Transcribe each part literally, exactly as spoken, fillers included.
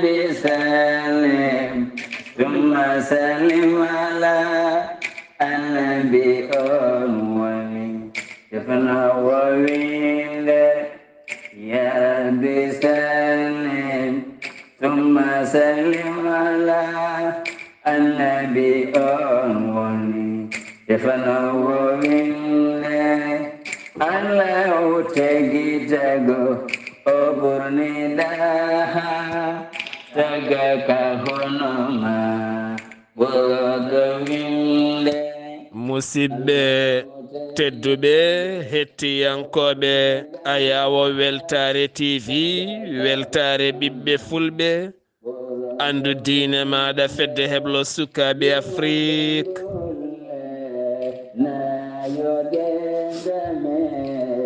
بسلم ثم سلم على النبي أول. Defna wowinde, ya Rabbi sallim, thumma sallim ala annabi on woni. Defna wowinde, Allahu tagi tago, o ɓurni daha, taga ka hono ma. Musidɓe tedduɓe, hettiyankooɓe Ayawo Weltaare T V, weltaare ɓiɓɓe fulɓe, anndu diine maaɗa, fedde heblo sukaaɓe Afrik.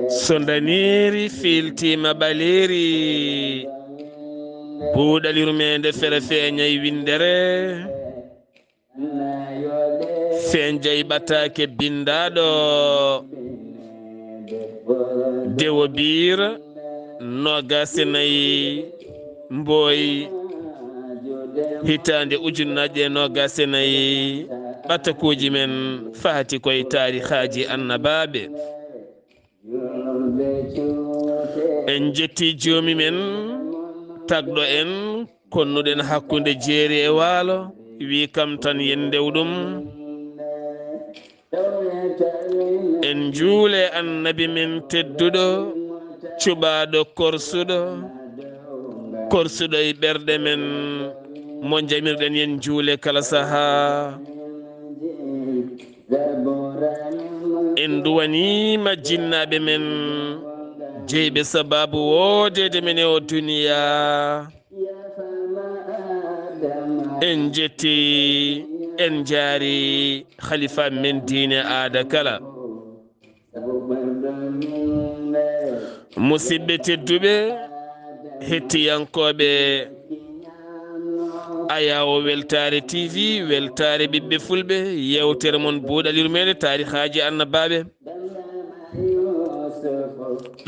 So ndaniiri fiiltiima ɓaleeri, buuɗal yurmeende fere feeñay winndere. Feeñjay ɓataake binndaaɗo, dewo biir noogaas e nayi, mbooy, hitaande ujunnaaje e noogaas e nayi, ɓatakuuji men fahati koye taarihaaji annabaaɓe. En njetti joomi men, tagɗo en, konnuɗen hakkunde jeeri e waalo, wi kam tan yen ndew ɗum. En njuule annabi men tedduɗo, cuɓaaɗo korsuɗo, korsuɗo e ɓerɗe men, mo jamirɗen yen njuule kala sahaa. En duwaniima jinnaaɓe men, jeyɓe sabaabu woodeede men e o duniyaa. En njetti, en njaari khalifa men diine aada kala. Musidɓe tedduɓe, hettiyankooɓe Ayawo Weltaare T V, weltaare ɓiɓɓe fulɓe, yeewtere mon buuɗal yurmeende, taarihaaji annabaaɓe.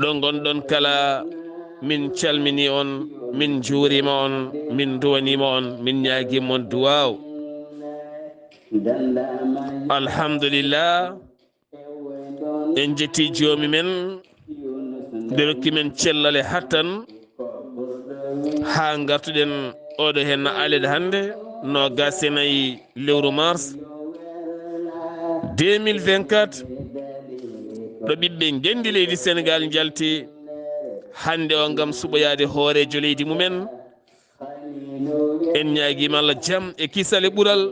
Ɗo ngonɗon kala, min calmini on, min njuurima on, min duwanima on, min ñaagima on duwaaw. Alhamdulillah. En jetti joomi men, nde rokki men cellal e hattan, haa ngartuɗen oɗo henna alede hannde, noogas e nayi lewru mars deux mille vingt-quatre, ɗo ɓiɓɓe ngenndi leydi Senegaal njalti hannde o ngam suɓoyaade hooreejo leydi mumen. En ñaagiima Allah jam e kisal e ɓural.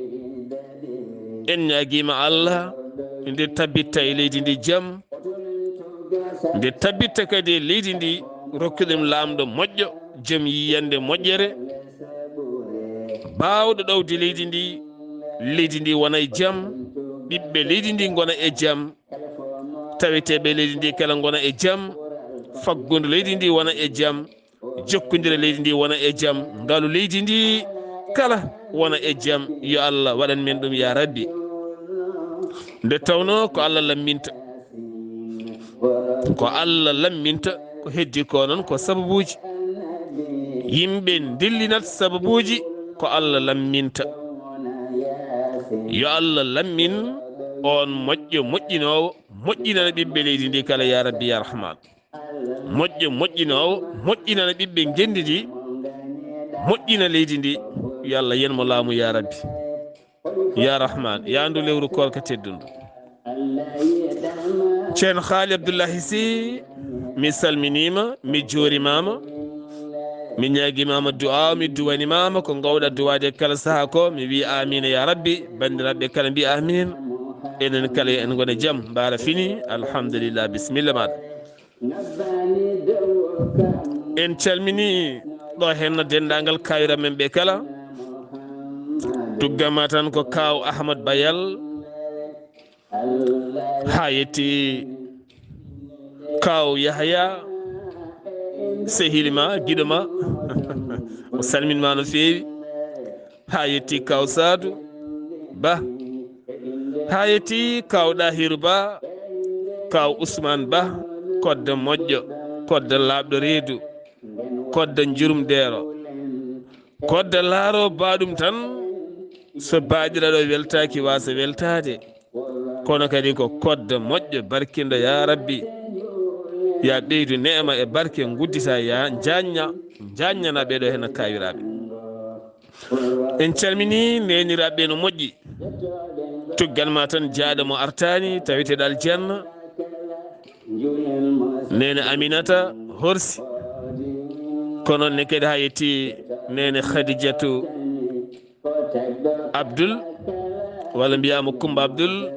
En ñaagiima Allah nde tabitta e leydi ndi jam, nde tabitta kadi e leydi ndi, rokkuɗen laamɗo moƴƴo, jom yiyannde moƴƴere, baawɗo ɗowde leydi ndi, leydi ndi wona e jam, ɓiɓɓe leydi ndi ngona e jam, taweteeɓe leydi ndi kala ngona e jam, faggudu leydi ndi wona e jam, jokkondire leydi ndi wona e jam, ngalu leydi ndi kala wona e jam. Yo Allah waɗan men ɗum, ya Rabbi. Nde tawnoo ko Allah lamminta, ko Allah lamminta, ko heddi ko noon ko sababuuji. Yimɓe ndillinat sababuuji, ko Allah lamminta. Yo Allah lammin on moƴƴo moƴƴinoowo, moƴƴinana ɓiɓɓe leydi ndi kala, ya Rabbi, ya Rahman. Moƴƴo moƴƴinoowo, moƴƴinana ɓiɓɓe ngenndi ndi, moƴƴina leydi ndi. Yo Allah yen mo laamu, ya Rabbi. Ya Rahman, ya ndu lewru koorka teddundu. Ceerno Haali Abdullahi Si, mi salminiima, mi juurimaama, mi ñaagimaama du'aa, mi duwanimaama ko ngawɗa duwaade kala sahaa ko, mi wi amiin ya Rabbi, banndiraaɓe kala mbi amiin. Enen kala en ngona jam, mbaara fini, alhamdulillah, bisimilla maaɗa. En calmini ɗo henna denndaangal kawira men ɓe kala. Tuggama tan ko Kaaw Ahmad Bayal, haa yetti Kaaw Yahaya, sehil ma, giɗo ma. O salmin ma no feewi. Haa yetti Kaaw Saadu Ba. Haa yetti Kaaw Ɗahiru Ba, Kaaw Usmaan Ba, kodda moƴƴo, kodda laaɓɗo reedu, kodda njurumdeero, Kodda laaro baaɗum tan, so baaɗiraɗo weltaaki waasa weltaade. Kono kadi ko kodda moƴƴo barkinɗo, ya Rabbi. Ya ɓeydu neema e barke, nguddita, ya njaanña, njaanñana ɓeɗo hena kaawiraaɓe. En calmini neeniraaɓe no moƴƴi. Tuggan ma tan jaaɗo mo artaani, taweteɗo aljanna. Neene Aminata Horsi. Kono ne kadi haa yetti neene Khadijatu Abdul, walla mbiyaama Kumba Abdul,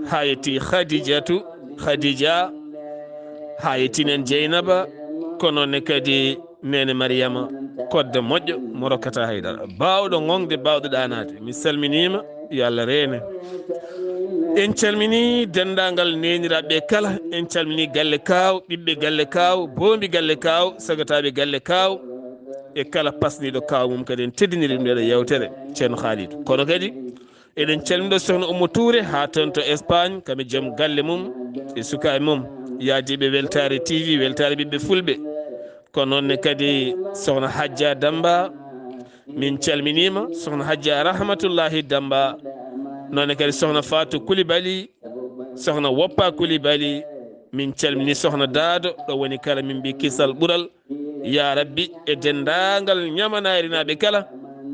haa yetti Khadijatu, Khadija, haa yetti neen Jeynaba, kono ne kadi neene Mariyama, kodda moƴƴo mo rokkata haydara. Baawɗo ŋoŋde, baawɗo ɗaanaade. Mi salminiima, yo Allah reene. En calmini denndaangal neeniraaɓe kala, en calmini galle Kaaw, ɓiɓɓe galle Kaaw, boombi galle Kaaw, sagataaɓe galle Kaaw, e kala pasniiɗo kaaw mum kadi en teddiniri ɗum ɗeɗo yewtere, Ceerno Khalidou. Kono kadi eɗen calmino sohna Oumou Touré haa toon to Espagne, kam e joom galle mum e sukaaɓe mum, yaadiiɓe Weltaare T V, Weltaare Ɓiɓɓe Fulɓe. Ko noon ne kadi sohna Hajja Damba, min calminiima, sohna Hajja Rahmatullahi Damba, noon ne kadi sohna Fatou Coulibaly, sohna Woppa Coulibaly, min calmini sohna Daado, ɗo woni kala min mbi kisal ɓural. Ya Rabbi, e denndaangal ñamanaarinaaɓe kala,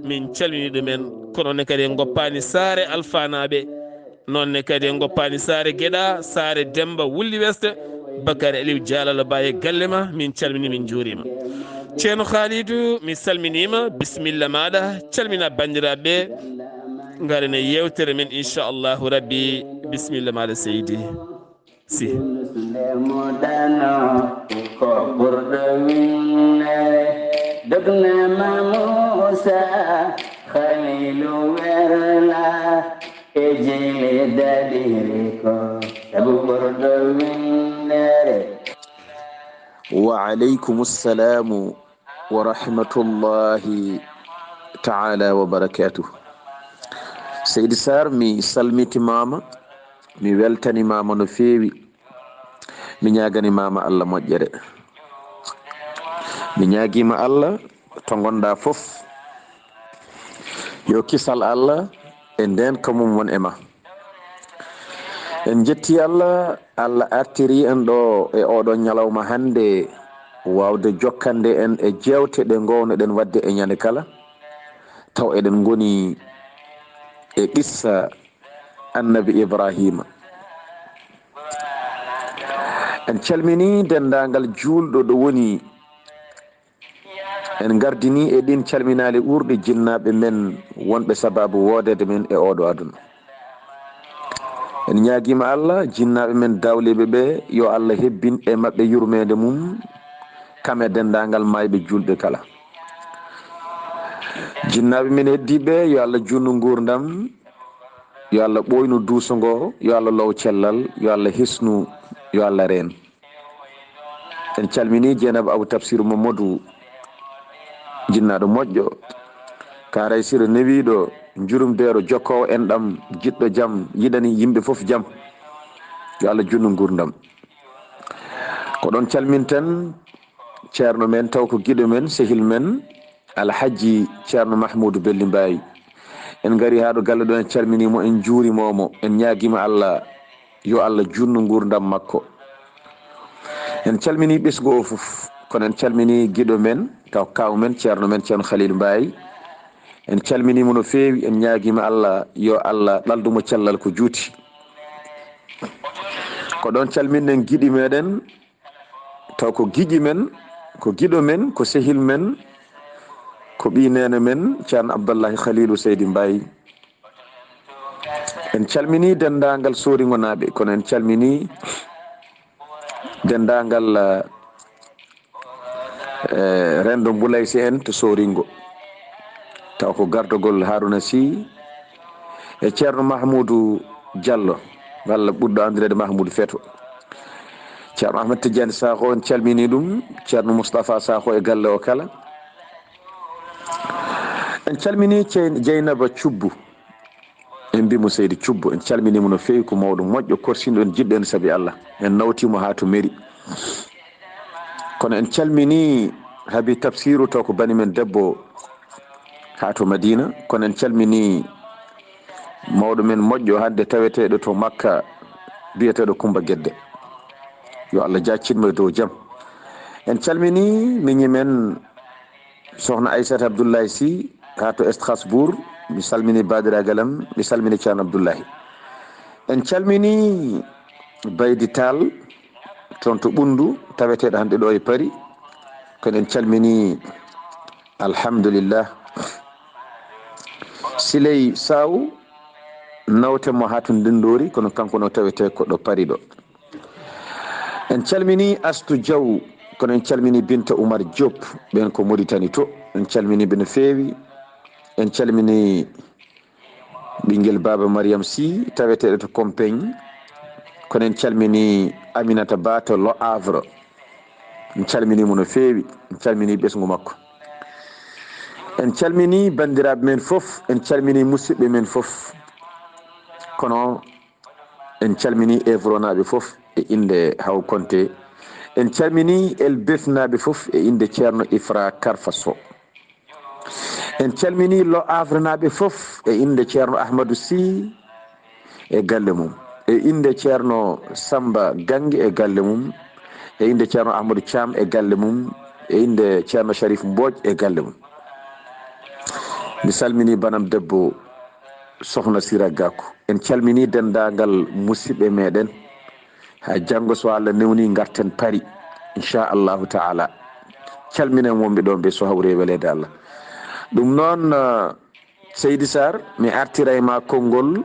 min calmini ɗumen. Kono ne kadi en ngoppaani saare Alfaanaaɓe, noon ne kadi en ngoppaani saare Geɗa, saare Demmba Wulli Weste, Bakary Aliou Dialalo Ba e galle ma, min calmini, min njuuriima. Ceerno Khalidou, mi salminiima, bisimilla maaɗa, calmina banndiraaɓe ɓe, ngaren e yeewtere men, inchallahu Rabbi, bisimilla maaɗa seydi. Si. Nde mo dano ko ɓurɗo winndere, dognama Muusa Khalilu Werla e jeyli daɗiri ko sabu ɓurɗo winndere. Wa aleykum salamu wa rahmatullahi taala wa barakatuh. Seydi Sarr, mi salmitimaama, mi weltanimaama no feewi, mi ñaaganimaama Allah moƴƴere. Mi ñaagiima Allah to ngonɗaa fof, yo kisal Allah e ndeenka mum won e ma. En njetti Allah, Allah artiri en ɗo e oɗo ñalawma hannde, waawde jokkande en e jeewte ɗe ngownoɗen waɗde e ñande kala, taw eɗen ngoni e qissa Annabi Ibrahima. En calmini denndaangal juulɗo ɗo woni. En ngardini e ɗin calminaali ɓurɗi jinnaaɓe men wonɓe sababu woodeede men e oɗo aduna. En ñaagiima Allah, jinnaaɓe men dawliiɓe ɓe, yo Allah hebbin e maɓɓe yurmeende mum, kam e denndaangal maayɓe juulɓe kala. Jinnaaɓe men heddiiɓe, yo Allah juutnu nguurndam, yo Allah ɓooynu duuso ngo, yo Allah low cellal, yo Allah hisnu, yo Allah reen. En calmini Jeynaba Abou Tafsir Mamadou, jinnaaɗo moƴƴo, Kaaray Sira newiiɗo, njurumdeero, jokkoowo enɗam, jiɗɗo jam, yiɗani yimɓe fof jam. Yo Allah juutnu nguurndam. Ko ɗon calminten ceerno men, taw ko giɗo men, sehil men, Alhajji Ceerno Mahmoudou Belli Mbaye. En ngari haa ɗo galle ɗo, en calminii mo, en njuuriima mo, en ñaagiima Allah, yo Allah juutnu nguurndam makko. En calminii ɓesngu o fof, kono en calminii giɗo men, taw kaaw men, ceerno men, Ceerno Khalil Mbaye. En calminii mo no feewi, en ñaagiima Allah, yo Allah ɗaldu mo cellal ko juuti. Ko ɗon calminɗen giɗi meɗen, taw ko giƴi men, ko giɗo men, ko sehil men, ko ɓii neene men, Ceerno Abdallahi Khalilu Seydi Mbaye. En calminii denndaangal Sooringonaaɓe, kono en calminii denndaangal, eh, renndo Mbulaysi en to Sooringo. Taw ko gardagol Haruna Sy e Ceerno Mahmoudou Diallo, walla ɓurɗo anndireede Mahmoudou Feto. Ceerno Ahmed Tidiane Sakho, en calminii ɗum, Ceerno Moustapha Sakho e galle o kala. En calminii Cey-, Dieynaba Thioub, en mbii mo Seydi Thioub, en calminii mo no feewi, ko mawɗo moƴƴo, korsinɗo en, jiɗɗo en sabi Allah. En nawtii mo haa to mairie. Kono en calminii Habi Tafsiru, taw ko bani men debbo, haa to Madina. Kono en calminii mawɗo men moƴƴo hannde taweteeɗo to Makka, biyeteeɗo Kumba Gedde. Yo Allah jaccin mo e dow jam. En calminii miñi men Sohna Aissata Abdoulaye Sy haa to Strasbourg. Mi salminii baadiragal am, mi salminii Ceerno Abdoulaye. En calminii Baydi Tall, toon to Ɓunndu, taweteeɗo hannde ɗo e Paris. Kono en calminii, alhamdulillah, Siley Saw, nawte mo haa to Ndenndoori, kono kanko no tawetee ko ɗo Paris ɗo. En calminii Astu Diaw, kono en calminii Binta Oumar Diop, ɓeen ko Mauritanie to. En calminii ɓe no feewi. En calminii ɓinngel baaba Mariam Sy, taweteeɗo to Compiègne. Kono en calminii Aminata Ba to Le Havre. En calminii mo no feewi. En calminii ɓesngu makko. En calminii banndiraaɓe men fof. En calminii musidɓe men fof. Kono en calminii Evronaaɓe fof e innde Haw Konte. En calminii Elbefnaaɓe fof e innde Ceerno Ifra Karfa Sow. En calminii Le Havrenaaɓe fof e innde Ceerno Ahmadou Sy e galle mum, e innde Ceerno Samba Gange e galle mum, e innde Ceerno Ahmadou Thiam e galle mum, e innde Ceerno Sharif Mbodj e galle mum. Mi salminii banam debbo Sohna Sira Gakou. En calminii denndaangal musidɓe meɗen. Haa janngo, so Allah newni, ngarten Paris, inchallahu taala. Calminen wonɓe ɗon ɓe, so hawri e weleede Allah. Ɗum noon, eh, Seydi Sarr, mi artira e ma konngol,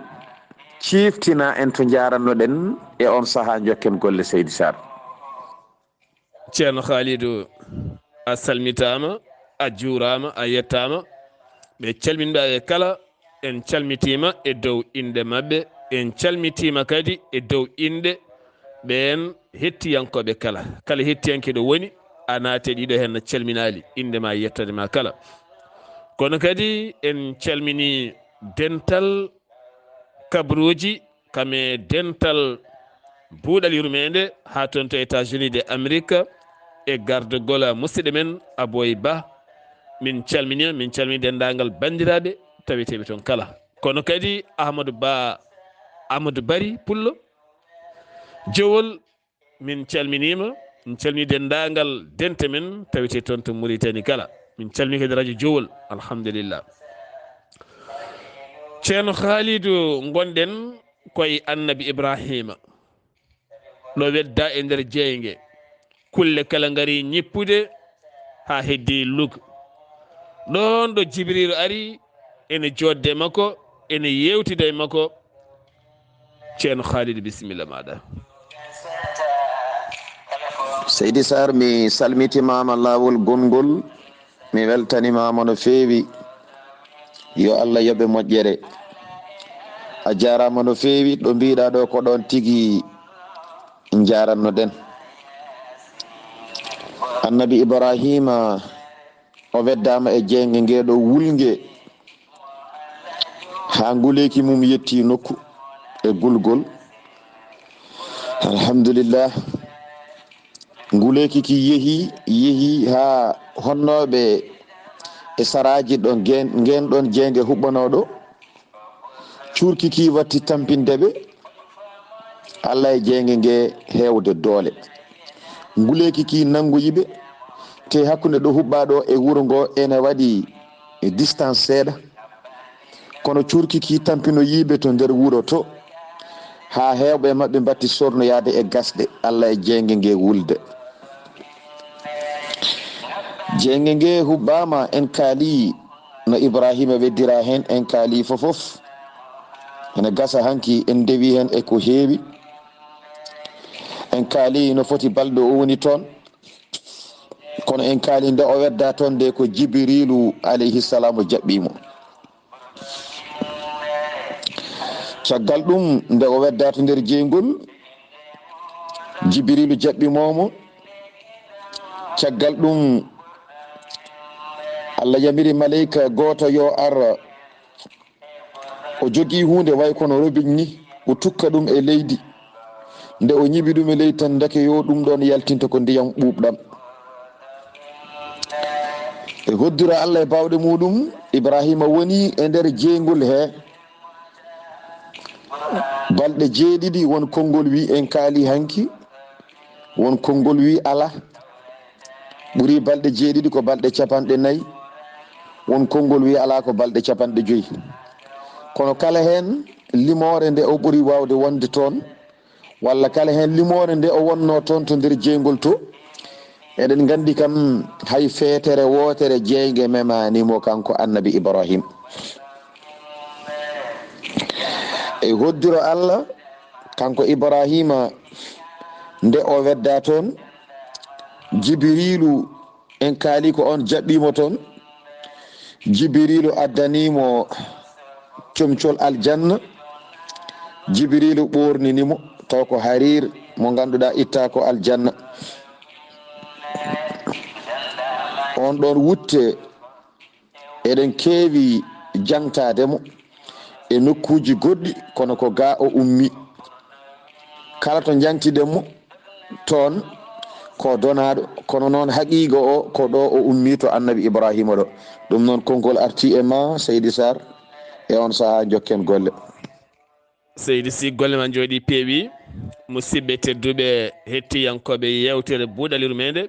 ciiftina en to njaarannoɗen e on sahaa, njokken golle, Seydi Sarr. Ceerno Khalidou, a salmitaama, a juuraama, a yettaama. Ɓe calminɓe ɓe kala, en calmitiima e dow innde maɓɓe, en calmitiima kadi e dow innde ɓeen hettiyankooɓe kala. Kala hettiyanke ɗo woni, a naati e ɗiɗo heen, na calminaali, innde ma yettode ma kala. Kono kadi en calminii dental kabruuji, kam e dental buuɗal yurmeende haa toon to États-Unis de Amérique, e gardagol musidɗo men Aboy Ba. Min calminii, min calminii denndaangal banndiraaɓe taweteeɓe toon kala. Kono kadi Ahmadou Ba, Amadou Bari Pullo, Jowol, min calminiima, min calminii denndaangal dente men tawetee toon to Mauritanie kala. Min calminii kadi radio Jowol, alhamdulillah. Ceerno Khalidou, ngonɗen koye Annabi Ibrahima, ɗo wedda e nder jeynge. Kulle kala ngari ñippude haa heddi Louga. Ɗoon ɗo Jibriilu ari, ene joodde makko, ene yeewtida e makko. Ceerno Khalidou, bisimilla maaɗa. Seydi Sarr, mi salmitimaama laawol gonngol, mi weltanimaama no feewi. Yo Allah yoɓe moƴƴere. A jaaraama no feewi, ɗo mbiɗa ɗo ko ɗoon tigi njaarannoɗen. Annabi Ibrahima, o weddaama e jeynge ngee ɗo wulnge, haa nguleeki mum yetti nokku e gulgol. Alhamdulillah. Nguleeki ki yehi, yehi haa honnooɓe e saraaji ɗo ngeen, ngeen ɗoon jeynge huɓɓanooɗo. Cuurki ki watti tampinde ɓe. Allah e jeynge nge heewde doole. Nguleeki ki nanngoyi ɓe, te hakkunde ɗo huɓɓaa ɗo e wuro ngo ene waɗi distance seeɗa. Kono cuurki ki tampinoyi ɓe to nder wuro to, haa heewɓe e maɓɓe mbatti sornoyaade e gasɗe, Allah e jeynge nge wulde. Jeynge nge huɓɓaama, en kaali no Ibrahima weddira heen, en kaali fofof. Ene gasa hanki en ndewi heen e ko heewi. En kaali no foti balɗe o woni toon. Kono en kaali nde o wedda toon nde ko Jibriilu alayhi salam o jaɓɓi mo. Caggal ɗum, nde o wedda to nder jeyngol, Jibriilu jaɓɓi moomo. Caggal ɗum, Allah yamiri maleyka gooto yo ar, o jogii huunde way kono robiñ ni, o tukka ɗum e leydi. Nde o ñiɓi ɗum e leydi tan, ndeke yo ɗum ɗoon yaltinta ko ndiyam ɓuuɓɗam. E hoddiro Allah e baawɗe muuɗum, Ibraahiima woni e nder jeyngol hee balɗe jeeɗiɗi, won konngol wi en kaali hanki, won konngol wi alaa, ɓuri balɗe jeeɗiɗi ko balɗe capanɗe nayi, won konngol wi alaa ko balɗe capanɗe joyi. Kono kala heen limoore nde o ɓuri waawde wonde toon, walla kala heen limoore nde o wonnoo toon to nder jeyngol to, eɗen nganndi kam hay feetere wootere jeynge memaani mo kanko Annabi Ibrahim. E hoddiro Allah, kanko Ibrahima, nde o wedda toon, Jibriilu, en kaali ko oon jaɓɓiimo toon. Jibriilu addaniimo comcol aljanna. Jibriilu ɓoornini mo, taw ko hariir mo ngannduɗaa ittaa ko aljanna. On ɗoon wutte, eɗen keewi jaŋtaade mo e nokkuuji goɗɗi, kono ko gaa o ummi. Kala to njaŋtiden mo toon, ko donaaɗo, kono noon haqiiqa o ko ɗo o ummi to Annabi Ibrahima ɗo. Ɗum noon konngol arti e ma, Seydi Sarr, e on sahaa njokken golle. Seydi Sy, golle ma njooɗi peewi. Musidɓe tedduɓe hettiyankooɓe yeewtere Buuɗal Yurmeende,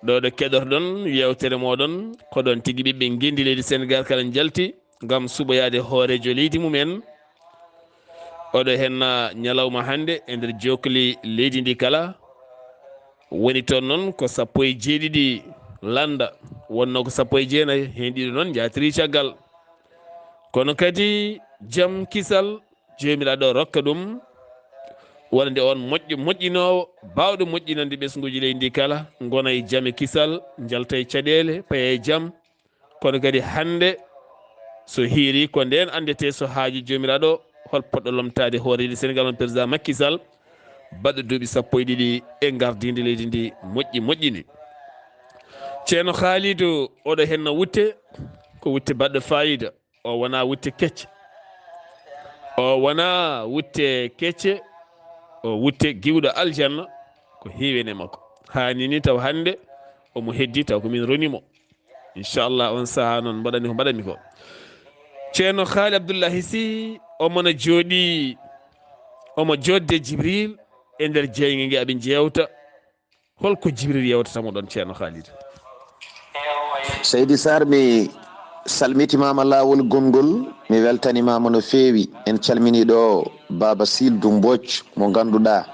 ɗo ɗo keɗotoɗon yeewtere mooɗon, ko ɗoon tigi ɓiɓɓe ngenndi leydi Senegaal kala njalti ngam suɓoyaade hooreejo leydi mum en. Oɗo henna ñalawma hannde e nder jookli leydi ndi kala. Woni toon noon ko sappo e jeeɗiɗi lannda, wonnoo ko sappo e jeenayi, heen ɗiɗo noon njaatiri caggal. Kono kadi jam kisal Joomiraaɗo rokka ɗum, wonande oon moƴƴo moƴƴinoowo, baawɗo moƴƴinande ɓesnguuji leydi ndi kala, ngona e jam e kisal, njalta e caɗeele, paya e jam. Kono kadi hannde so hiiri ko ndeen anndetee so haaju Joomiraaɗo hol potɗo lomtaade hoore leydi Senegaal on président Macky Sall, baɗɗo duuɓi sappo e ɗiɗi e ngardiinde leydi ndi moƴƴi moƴƴini. Ceerno Khalidou, oɗo henna wutte, ko wutte baɗɗo faayiida. O wonaa wutte kecce. O wonaa wutte kecce. O wutte giwɗo aljanna. Ko heewi en e makko. Haa nii nii taw hannde omo heddii taw ko min roni mo. Inchallah on sahaa noon mbaɗani ko mbaɗanmi ko. Ceerno Khaali Abdullahi Sy omo na jooɗii, omo joodde Jibril e nder jeynge nge aɓe jeewta. Holko Jibril yewtata mo ɗon, Ceerno Khalid? Seydi Sarr, mi salmitimaama laawol gonngol, mi weltanimaama no feewi. En calminii ɗo Baaba Sildu Mbooc mo ngannduɗaa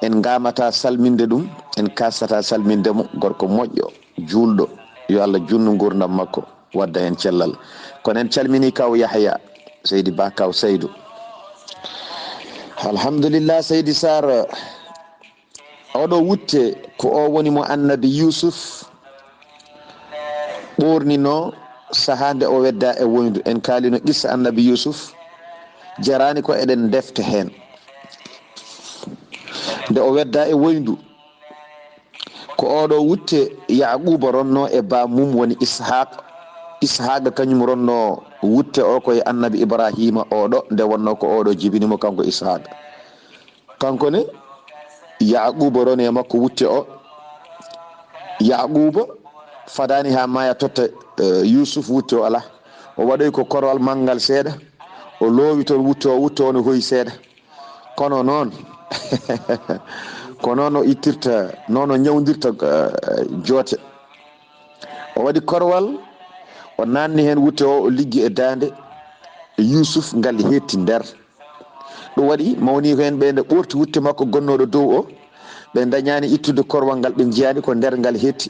en ngaamataa salminde ɗum, en kaasataa salminde mo, gorko moƴƴo, juulɗo, yo Allah juutnu nguurndam makko, wadda heen cellal. Kono en calminii Kaaw Yahya, Seydi Ba, Kaaw Saydu. Alhamdulillah, Seydi Sarr, oɗo wutte ko o woni mo Annabi Yuusuf ɓoorninoo sahaa nde o weddaa e woyndu. En kaalino qissa Annabi Yuusuf, jaraani ko eɗen ndefta heen. Nde o weddaa e woyndu, ko oɗo wutte Yaaquuba ronnoo e baamum woni Ishaaq. Ishaaq kañum ronnoo wutte o ko e Annabi Ibraahiima oɗo, nde wonnoo ko oɗo jibini mo kanko Ishaaq. Kanko ne, Yaaquuba roni e makko wutte o. Yaaquuba fadaani haa maaya totta, eh, Yuusuf wutte o alaa. O waɗoyi ko korwal manngal seeɗa, o loowi toon wutte o, wutte o no hoyi seeɗa. Kono noon, ko noon o ittirta, noon o ñawndirta, eh, joote. O waɗi korwal, o naanni heen wutte o, o liggi e daande Yuusuf, ngal heetti nder. Ɗum waɗi mawniiko en ɓe nde ɓoorti wutte makko gonnooɗo dow o, ɓe ndañaani ittude korwal ngal, ɓe njiyaani ko nder ngal heetti.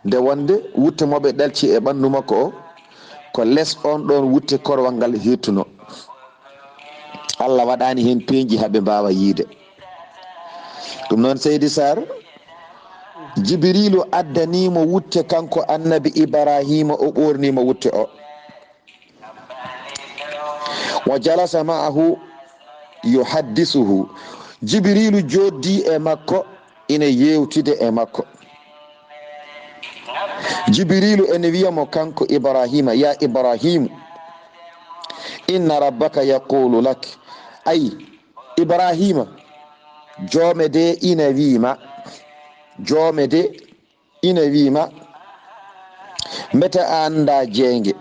Nde wonde wutte mo ɓe ɗalci e ɓanndu makko o, ko les oon ɗoon wutte korwal ngal heettunoo. Allah waɗaani heen peeñɗi haa ɓe mbaawa yiyde. Ɗum noon, Seydi Sarr, Jibiriilu addanii mo wutte kanko Annabi Ibraahiima, o ɓoornii mo wutte o. Wa jalasa ma'ahu yuhaddisuhu. Jibiriilu jooddii e makko, ina yeewtida e makko. Jibiriilu ene wiya mo kanko Ibraahiima, yaa Ibraahiimu, inna rabbaka yaquulu lak. Ay, Ibraahiima, joome de ina wii ma, joome de ina wii ma, Mbete a anndaa jeynge?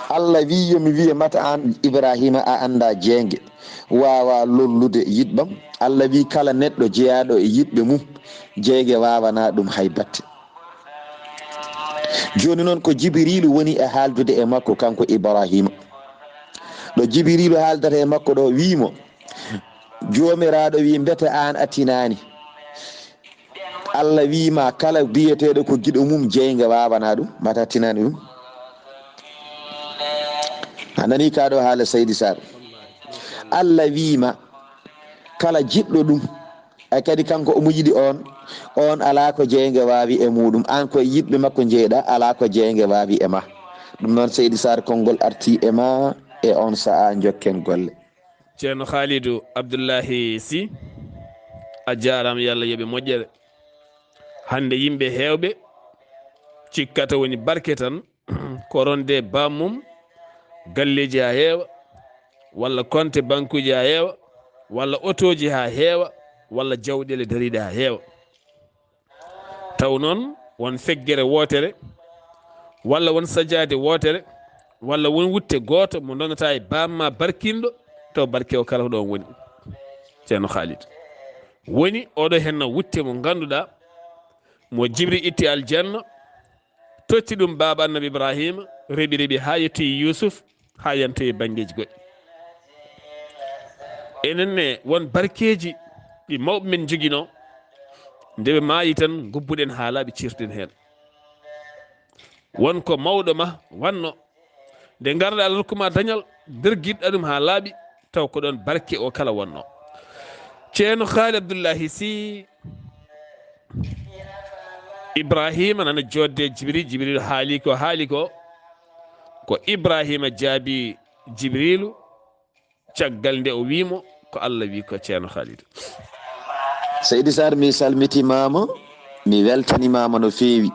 Allah wi yo mi wiye mata aan Ibraahiima a anndaa jeynge waawa lollude yiɗɓam? Allah wi kala neɗɗo jeyaaɗo e yiɗɓe mum, jeynge waawanaa ɗum hay batte. Jooni noon ko Jibiriilu woni e haaldude e makko kanko Ibraahiima. Ɗo Jibiriilu haaldata e makko ɗo wi mo, Joomiraaɗo wi mbete aan a tinaani? Allah wi ma kala biyeteeɗo ko giɗo mum jeynge waawanaa ɗum, mata tinaani ɗum. A nanii kaa ɗo haala Seydi Sar. Allah wi ma kala jiɗɗo ɗum, ay kadi kanko omo yiɗi oon, oon alaa ko jeynge waawi e muuɗum, aan koye yiɗɓe makko njeyɗa, alaa ko jeynge waawi e ma. Ɗum noon Seydi Sar konngol arti e ma e oon sa'a njokken golle. Ceerno Khalidou Abdoulahi Sy, a jaaraama, yo Allah yoɓe moƴƴere. Hannde yimɓe heewɓe cikkata woni barke tan, ko ronde bammum, galleeji haa heewa, walla konte bankuuji haa heewa, walla otooji haa heewa, walla jawɗeele dariiɗe haa heewa. Taw noon won feggere wootere, walla won sajaade wootere, walla won wutte gooto mo ndonata e bamma barkinɗo, taw barke o kala ko ɗoon woni. Ceerno Khalid. Woni oɗo henna wutte mo ngannduɗaa, mo Jibril itti aljanna, totti ɗum baaba Annabi Ibrahima, reɓi reɓi haa yettoyi Yuusuf, haa yantoyi banngeeji goɗɗi. Enen ne, won barkeeji ɗi mawɓe men njoginoo, nde ɓe maayi tan, ngubbuɗen haa laaɓi, ciirtuɗen heen. Won ko mawɗo ma wanno, nde ngarɗa Allah rokku ma dañal, nder giɗɗa ɗum haa laaɓi, taw ko ɗoon barke o kala wonno. Ceerno Haali Abdullahi Sy, Ibrahima nana joodde Jibril, Jibril haali ko haali ko, ko Ibrahima jaabi Jibrilu, caggal nde o wi mo ko Allah wi ko. Ceerno Khalid. Seydi Sar, mi salmitimaama, mi weltanimaama no feewi.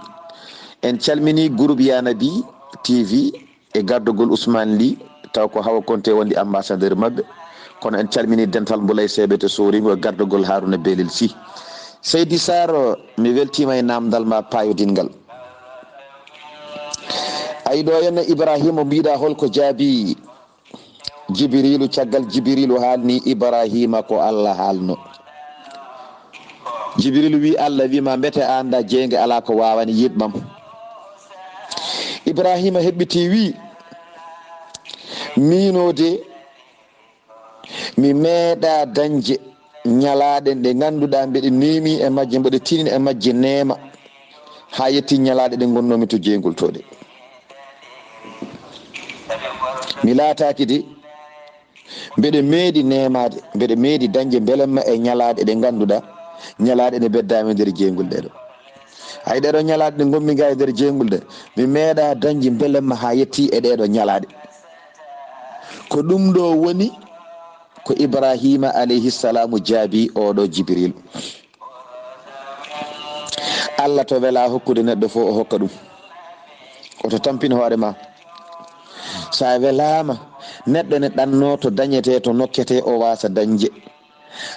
En calmini groupe Yanabi T V e gardogol Ousmane Ly, taw ko Hawa Konte woni ambassadeur maɓɓe. Kono en calmini dental Mbulay Seebe to Soringo e gardogol Haruna Belel Sy. Seydi Sar, mi weltiima e namdal ma payodingal. Ayi ɗo henna Ibrahima mbiɗa holko jaabi Jibrilu, caggal Jibrilu haalni Ibrahima ko Allah haalno. Jibrilu wi Allah wi ma mbete a annda jeynge alaa ko waawani yiɗɓam. Ibrahima heɓɓiti wi, miino de mi meeɗa dañde ñalaaɗe ɗe ngannduɗaa mbeɗe neemi e majje, mbeɗe tinini e majje neema, haa yetti ñalaaɗe ɗe ngonnoomi to jeyngol to ɗe. Mi laataaki de mbeɗe meeɗi neemaade, mbeɗe meeɗi dañde mbelemma e ñalaaɗe ɗe ngannduɗaa, ñalaaɗe ɗe mbeddaami e nder jeyngol ɗee ɗo. Hay ɗee ɗo ñalaaɗe ɗe ngonmi ga e nder jeyngol ɗe, mi meeɗa dañde mbelemma haa yetti e ɗee ɗo ñalaaɗe. Ko ɗum ɗo woni ko Ibrahima alayhi salamu jaabi oɗo Jibril. Allah to wela hokkude neɗɗo fof o hokka ɗum. Oto tampin hoore ma. Sa welama, neɗɗo ne ɗanno to dañete, to nokkete o wasa dañde.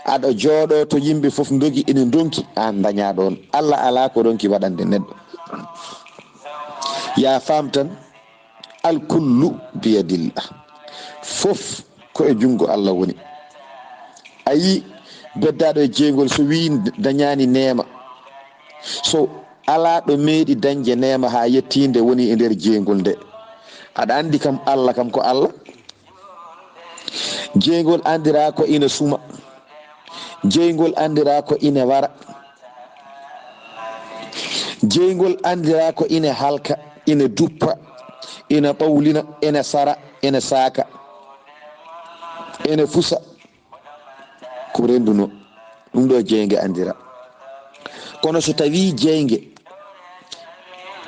Aɗa jooɗo to yimɓe fof dogi ina donki, an daña ɗon. Allah ala ko ronki waɗande neɗɗo. Ya faam tan, alkullu biyadillah. Fof ko e junngo Allah woni. A yii, beddaɗo e jeygol so wii dañaani neema, so alaa ɗo meeɗi dañde neema haa yettii nde woni e nder jeygol nde. Aɗa anndi kam, Allah kam ko Allah. Jeygol anndira ko ina suma. Jeygol anndira ko ina wara. Jeygol anndira ko ina halka, ina duppa, ina ɓawlina, ina sara, ina saaka, ina fusa. Ko rennduno ɗum ɗo jeynge anndira. Kono so tawii jeynge,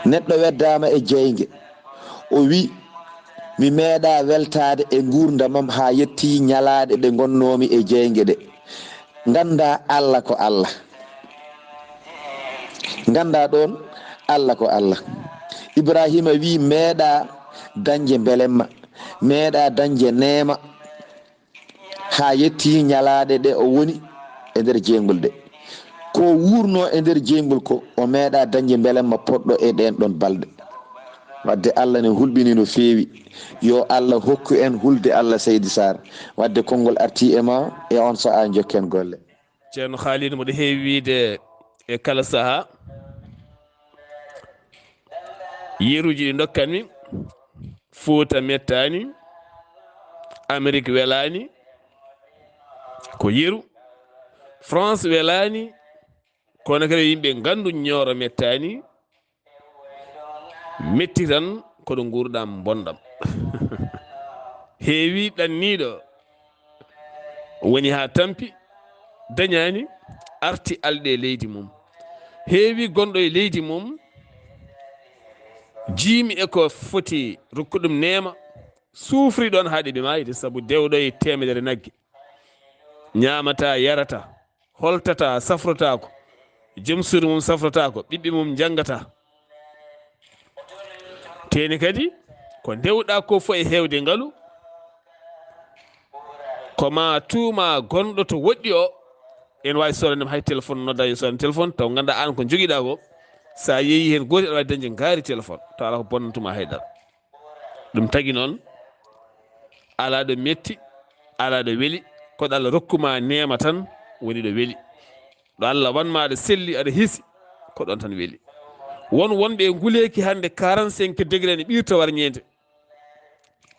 neɗɗo weddaama e jeynge, o wi, mi meeɗa weltaade e nguurndamam haa yettii ñalaaɗe ɗe ngonnoomi e jeynge ɗe. Ngannda Allah ko Allah. Ngannda ɗoon Allah ko Allah. Ibrahima wi, meeɗa dañde mbelemma, meeɗa dañde neema, haa yettii ñalaaɗe ɗe o woni e nder jeygol ɗe. Ko wuurno e nder jeyngol ko, o meeɗa dañde mbelamma poɗɗo e ɗeen ɗoon balɗe. Wadde Allah ne hulɓini no feewi. Yo Allah hokku en hulde Allah Seydi Sarr. Wadde konngol arti e ma e on sahaa njokken golle. Ceerno Khalid, mboɗo heewi wiyde e kala sahaa, yeruuji ɗi ndokkanmi, Fuuta mettaani, Amerik welaani, ko yeru. France welaani, kono kadi yimɓe nganndu Ñooro mettaani, metti tan ko ɗo nguurɗam bonɗam. Heewi ɗanniiɗo woni haa tampi, dañaani, arti alɗe e leydi mum. Heewi gonɗo e leydi mum, jiimi e ko foti rokku ɗum neema, suufri ɗoon haa ɗiɓi maayde, sabu dewɗo e teemedere nagge. Ñaamata, yarata, holtata, safrotaako, joom suudu mum safrotaako, ɓiɓɓe mum njanngata. Teeni kadi, ko ndewɗa ko fof e heewde ngalu, ko ma tuuma gonɗo to woɗɗi o, ene waawi soodande ma hay téléphone, nodda yo soodande téléphone, taw ngannda aan ko njogiɗa ko, so a yeeyi heen gootel aɗa waawi dañde ngaari téléphone, taw alaa ko bonnantuma hay dara. Ɗum tagi noon, alaa ɗo metti, alaa ɗo weli, ko ɗo Allah rokkuma neema tan woni ɗo weli. Ɗo Allah wanma aɗa selli, aɗa hiisi, ko ɗoon tan weli. Won wonɓe e nguleeki hannde quarante-cinq degré ne ɓirta warñeende.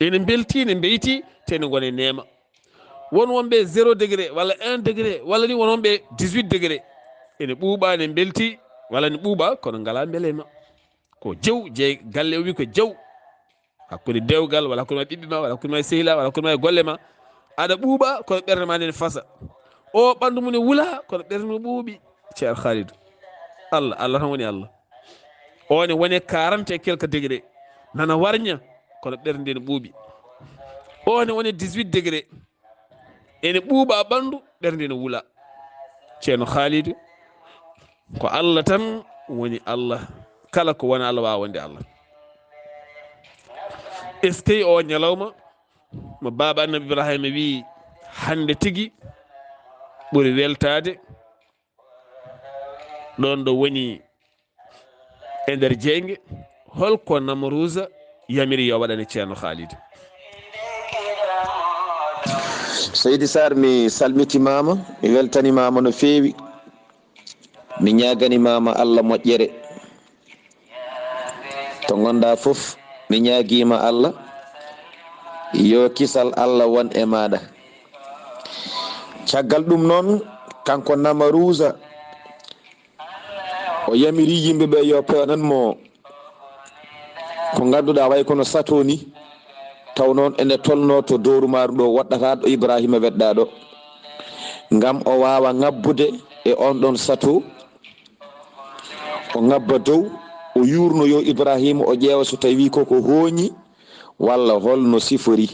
Ene mbelti, ne mbeyti, te ne ngona e neema. Won wonɓe zéro degré walla un degré, walla ni won wonɓe dix-huit degré. Ene ɓuuɓa, ne mbelti, walla ne ɓuuɓa, kono ngalaa mbelema. Ko jew, jeyi galle o wi ko jew. Hakkunde dewgal, walla hakkunde ma ɓiɓɓe ma, walla hakkunde ma e sehila, walla hakkunde ma e golle ma. Aɗa ɓuuɓa, kono ɓernde ma nden fasa. O ɓanndu mum ne wula, kono ɓernde mum ɓuuɓi. Ceerno Khalidou. Allah, Allah tan woni Allah. O ne woni quarante et quelques degré. Nana warña, kono ɓernde nden ɓuuɓi. O ne woni dix-huit degré. Ene ɓuuɓa ɓanndu, ɓernde ne wula. Ceerno Khalidou, ko Allah tan woni Allah. Kala ko wona Allah waawa wonde Allah. Eskey o ñalawma mo baaba Annabi Ibrahima wi hannde tigi ɓuri weltaade ɗoon ɗo woni e nder jeynge, holko Namruusa yamiri yo waɗane Ceerno Khalid? Seydi Sarr, mi salmitimaama, mi weltanimaama no feewi. Mi ñaaganimaama Allah moƴƴere. To ngonɗa fof, mi ñaagiima Allah, yo kisal Allah won e maaɗa. Caggal ɗum noon, kanko Namaruusa, o yamiri yimɓe ɓe yo peewnan mo ko ngannduɗaa way kono sato ni, taw noon ene tolno to dooru maaru ɗo woɗɗata ɗo Ibrahima weɗɗa ɗo, ngam o waawa ŋabbude e on ɗon sato, o ŋabba dow, o yuurno yo Ibrahima, o ƴeewa so tawi ko ko hooñi walla holno sifori,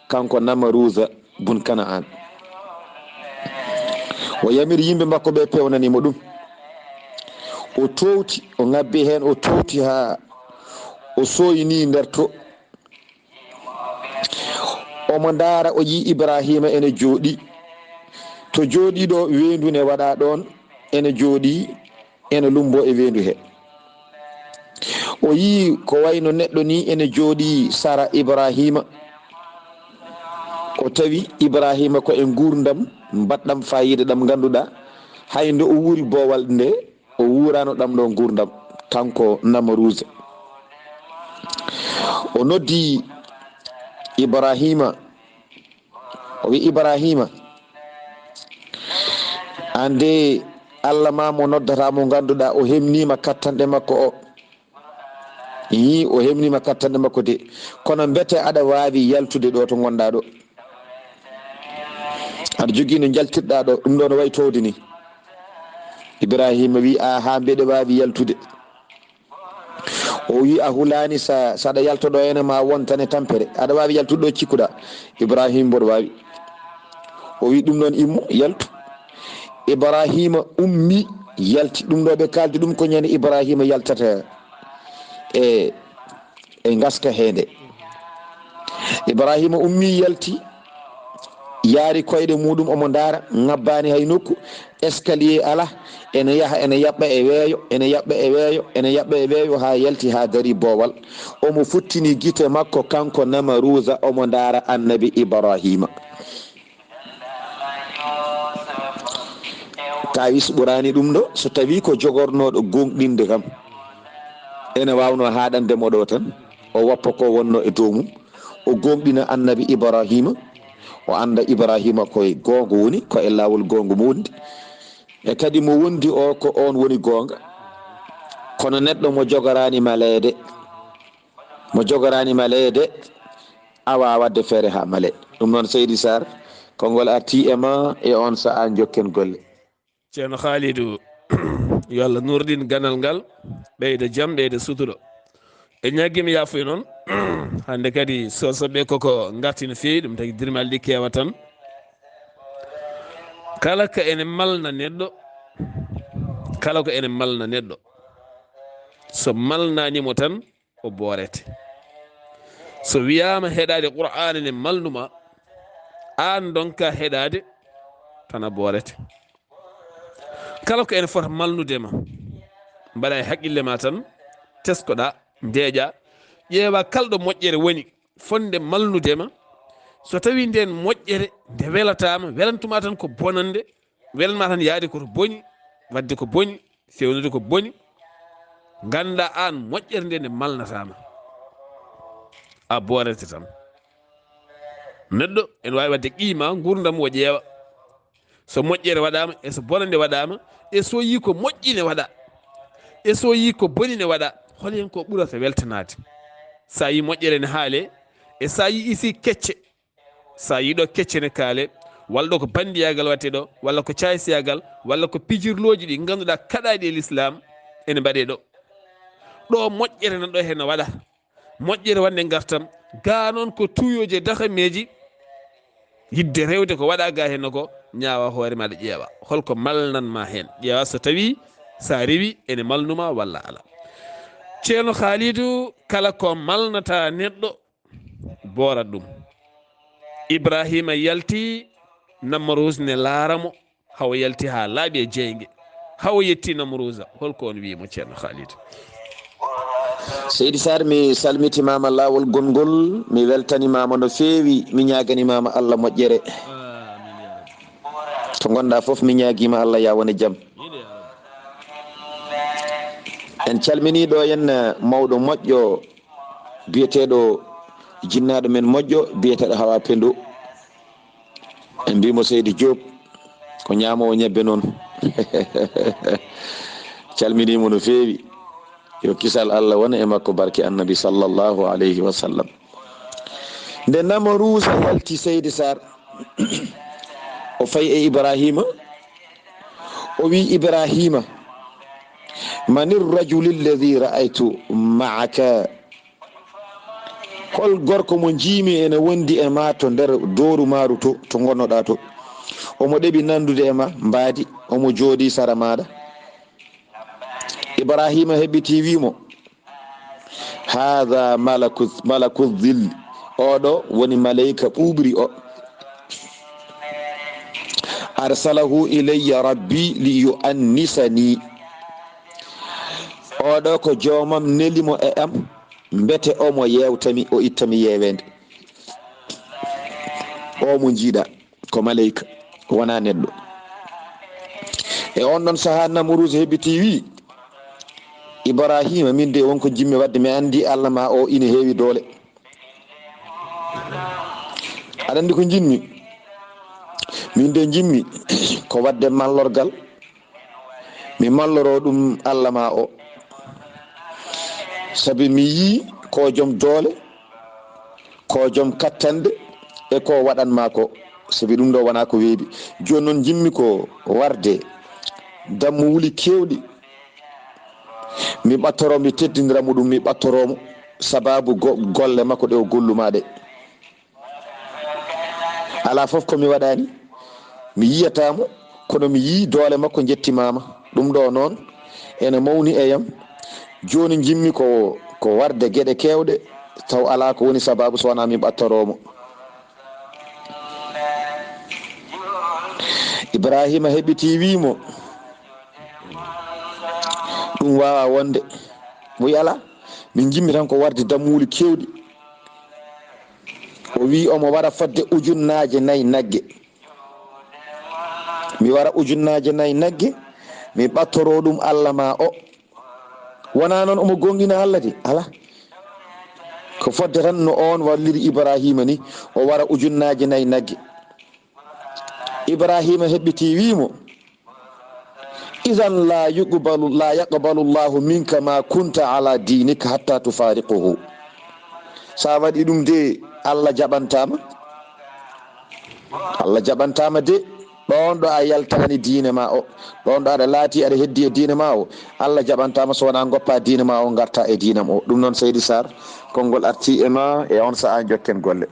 kanko Namaruusa bun Kana'an. O yamiri yimɓe makko ɓe peewnanimo ɗum. O toowti, o ŋabbi heen, o toowti haa o sooyni nder to. Omo ndaara, o yii Ibrahima ene jooɗii. To jooɗii ɗo, weendu ne waɗa ɗoon, ene jooɗii, ene lumboo e weendu he. O yii ko wayno neɗɗo ni ene jooɗii sara Ibrahima. O tawi Ibrahima ko e nguurndam mbaɗɗam faayiida ɗam ngannduɗaa, hay nde o wuuri boowal nde, o wuurano ɗam ɗo nguurndam, kanko Namaruusa. O noddi Ibrahima, o wi, "Ibrahima, aan de Allah ma mo noddata mo ngannduɗaa o hemnima kattanɗe makko o." Ii, o hemnima kattanɗe makko de. Kono mbete aɗa waawi yaltude ɗo to ngonɗaa ɗo? Aɗa jogii no njaltirɗaa ɗo, ɗum ɗo no wayi towde ni. Ibrahima wi, "Aa, haa mbeɗe waawi yaltude." O wi, "A hulaani sa, saɗa yalta ɗo ene ma wontane tampere. Aɗa waawi yaltude ɗo cikkuɗaa?" Ibrahima, "Mboɗo waawi." O wi, "Ɗum noon immo, yaltu." Ibrahima ummi, yalti. Ɗum ɗo ɓe kaaldi ɗum ko ñande Ibrahima yaltata e, e ngaska he nde. Ibrahima ummi, yalti, Yaari koyɗe muuɗum, omo ndaara, ŋabbaani hay nokku. Escalier alaa, ene yaha, ene yaɓɓa e weeyo, ene yaɓɓa e weeyo, ene yaɓɓa e weeyo, haa yalti, haa darii boowal. Omo futtini gite makko, kanko Namaruuza, omo ndaara Annabi Ibraahiima. Kaawis ɓuraani ɗum ɗo, so tawii ko jogornooɗo gooŋɗinde kam, ene waawnoo haaɗande mo ɗo tan, o woppa ko wonnoo e dow mum, o gooŋɗina Annabi Ibraahiima, o annda Ibraahiima ko e goonga woni, ko e laawol goonga mo wondi. E kadi mo wondi o, ko oon woni goonga. Kono neɗɗo mo jogoraani maleede, mo jogoraani maleede, a waawaa waɗde feere haa malee. Ɗum noon, Seydi Sarr, konngol artii e ma e oon sahaa, njokken golle. Ceerno Khalidou, yo Allah nuurɗin ganal ngal, ɓeyda jam, ɓeyda sutura. En ñaagiima yaafuya noon. Hannde kadi, sosoɓe koko ngarti no feewi, ɗum tagi dirmal ɗi keewa tan. Kala ko ene malna neɗɗo, kala ko ene malna neɗɗo, so malnaani mo tan, o boorete. So wiyaama heɗaade Qur'aana ne malnuma, aan ndonka heɗaade, tan a boorete. Kala ko ene fota malnude ma, mbaɗa e haqqille ma tan, teskoɗa, ndeeƴa, ƴeewa kala ɗo moƴƴere woni, fotnde malnude ma. So tawii ndeen moƴƴere nde welataama, welantuma tan ko bonannde, welanma tan yaade ko to boni, waɗde ko boni, fewnude ko boni, ngannda aan moƴƴere nde nde malnataama. A boorete tan. Neɗɗo ene waawi waɗde qima nguurndam o ƴeewa. So moƴƴere waɗaama, e so bonannde waɗaama, e so yii ko moƴƴi ne waɗa, e so yii ko boni ne waɗa, hol heen ko ɓurata weltanaade? So a yii moƴƴere ne haalee, e so a yii isi kecce, so a yii ɗo kecce ne kaale, walla ɗo ko banndiyaagal waɗetee ɗo, walla ko caaysiyaagal, walla ko pijirlooji ɗi ngannduɗaa kaɗaaɗi e lislaam ene mbaɗee ɗo. Ɗo moƴƴere nan ɗo heen no waɗa, moƴƴere wonde ngartam, gaa noon ko tuuyooji e dakameeji, yiɗde rewde ko waɗa gaa heen ko, ñaawa hoore maaɗa ƴeewa. Hol ko malnan ma heen? Ƴeewa so tawii, so a rewi, ene malnuma walla alaa. Ceerno Khalidou, kala ko malnata neɗɗo, boorat ɗum. Ibraahiima yalti, Namruus ne laara mo, hawo yalti haa laaɓi e jeynge, hawo yetti Namruusa. Hol ko on wiyi mo, Ceerno Khalidou? Seydi Sarr, mi salmitimaama laawol gonngol, mi weltanimaama no feewi, mi ñaaganimaama Allah moƴƴere. Amiin, yaa Rabbi. To ngonɗaa fof, mi ñaagiima Allah ya won e jam. Amiin, yaa Rabbi. En calminii ɗo en, eh, mawɗo moƴƴo, biyeteeɗo jinnaaɗo men moƴƴo, biyeteeɗo Hawa Pendo. En mbiimo Seydi Diop, ko ñaamoowo ñebbe noon. Calminiimo no feewi. Yo kisal Allah won e makko, barke Annabi sallallahu alayhi wa sallam. Nde Namaruusa yalti, Seydi Sarr, o fayi e Ibraahiima, o wiyi Ibraahiima, "Mani rajuli alladhi ra'aytu ma'aka?" Hol gorko mo njiimi ene wondi e ma to nder dooru maaru to, to ngonnoɗaa to? Omo ɗeɓi nandude e ma mbaadi, omo jooɗii sara maaɗa. Ibraahiima heɓɓitii, wii mo, "Haadha malaku, malaku dhil." Oɗo woni maleyka ɓuuɓri o. "Arsalahu ilayya rabbi li yu'annisani." Oɗo ko joomam neli mo e am, mbete omo yeewtami, o ittami yeeweende. O mo njiiɗa, ko maleyka, wonaa neɗɗo. E on ɗon sahaa, Namruusa heɓɓitii, wii, "Ibraahiima, min de won ko njimmi waɗde, mi anndi Allah ma o ina heewi doole. Aɗa anndi ko njimmi? Min de njimmi ko waɗde mallorgal, mi malloro ɗum Allah ma o. Sabi mi yii ko joom doole, ko joom kattanɗe, e ko waɗan ma ko. Sabi ɗum ɗo wonaa ko weeɓi. Jooni noon njimmi ko warde dammuwuli keewɗi. Mi ɓattoroo, mi teddindira mo ɗum, mi ɓattoroo mo sababu go-, golle makko ɗe o gollumaa ɗe. Alaa fof ko mi waɗaani, mi yiyataa mo, kono mi yii doole makko njettimaama. Ɗum ɗo noon ene mawni e yam. Jooni njimmi ko, ko warde geɗe keewɗe, taw alaa ko woni sababu so wonaa mi ɓattoroo mo." Ibrahima heɓiti, wii mo, "Ɗum waawaa wonde." O wi, "Alaa, min njimmi tan ko warde dammuuli keewɗi." O wi omo wara fodde ujunnaaje nayi nagge. "Mi wara ujunnaaje nayi nagge, mi ɓattoroo ɗum Alla ma o." Wonaa noon omo goonɗina Alla de, alaa. Ko fodde tan no oon walliri Ibrahima ni, o wara ujunnaaje nayi nagge. Ibrahima heɓɓiti, wii mo, "Idan la yuqbalu, la yaqbalu Allahu minka ma kunta ala diinika hatta tufaariquhu." So a waɗi ɗum de, Alla jaɓantaama. Alla jaɓantaama de, ɗoon ɗo a yaltaani diine ma o, ɗoon ɗo aɗa laati aɗa heddi e diine ma o, Alla jaɓantaama so wonaa ngoppa diine ma o, ngarta e diinam o. Ɗum noon, Seydi Sarr, konngol arti e ma e on sahaa, njokken golle.